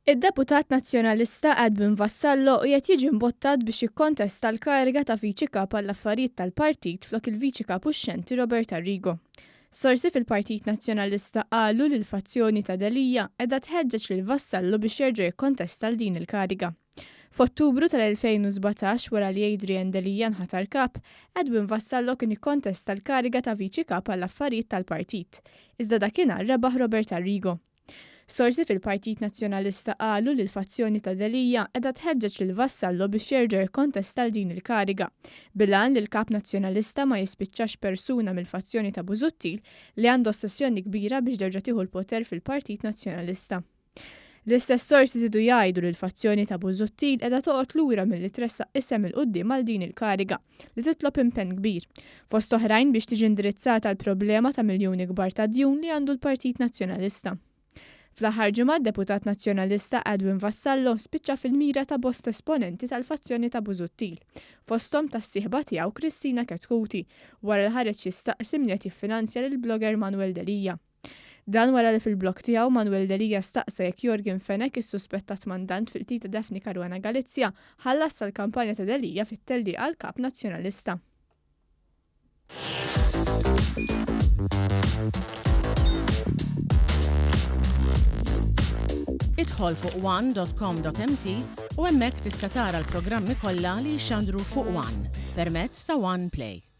Id-deputat Nazzjonalista Edwin Vassallo qiegħed jiġi mbottat biex jikkontesta l-kariga ta' Viċi Kap għall-Affarijiet tal-Partit flok il-Viċi Kap uxxenti Robert Arrigo. Sorsi fil-Partit Nazzjonalista qalu li l-fazzjoni ta' Delia qiegħda tħeġġeġ lil Vassallo biex jerġa' jikkontesta għal din il-kariga. F'Ottubru tal-2017, wara li Adrian Delia nħatar Kap, Edwin Vassallo kien ikkontesta l-kariga ta' Viċi Kap għall-Affarijiet tal-Partit. Iżda dakinhar rebaħ Robert Arrigo. Sorsi fil-Partit Nazzjonalista qalu li l-fazzjoni ta' Delia qiegħda tħeġġeġ lil Vassallo biex jerġa' jikkontesta għal din il-kariga, bil-għan li l-Kap Nazzjonalista ma jispiċċax persuna mill-fazzjoni ta' Busuttil li għandha ossessjoni kbira biex terġa' tieħu l-poter fil-Partit Nazzjonalista. L-istess sorsi żiedu jgħidu li l-fazzjoni ta' Busuttil qiegħda toqgħod lura milli tressaq isem 'il quddiem għal din il-kariga, li titlob impenn kbir. Fost oħrajn biex tiġi indirizzata l-problema ta' miljuni kbar ta' djun li għandu l-Partit Nazzjonalista. Fl-aħħar ġimgħa d-deputat Nazzjonalista Edwin Vassallo spiċċa fil-mira ta' bosta esponenti tal-fazzjoni ta' Busuttil, fosthom tas-sieħba tiegħu Kristina Chetcuti, wara li ħareġ jistaqsi min qed jiffinanzja lill-blogger Manuel Delia. Dan wara li fil-blog tiegħu Manuel Delia staqsa jekk Yorgen Fenech, is-suspettat mandant fil-qtil ta' Daphne Caruana Galizia, ħallasx għall-kampanja ta' Delia fit-tellieqa għal Kap Nazzjonalista. Idħol fuq one.com.mt u hemmhekk tista' tara l-programmi kollha li jixxandru fuq One permezz ta' One Play.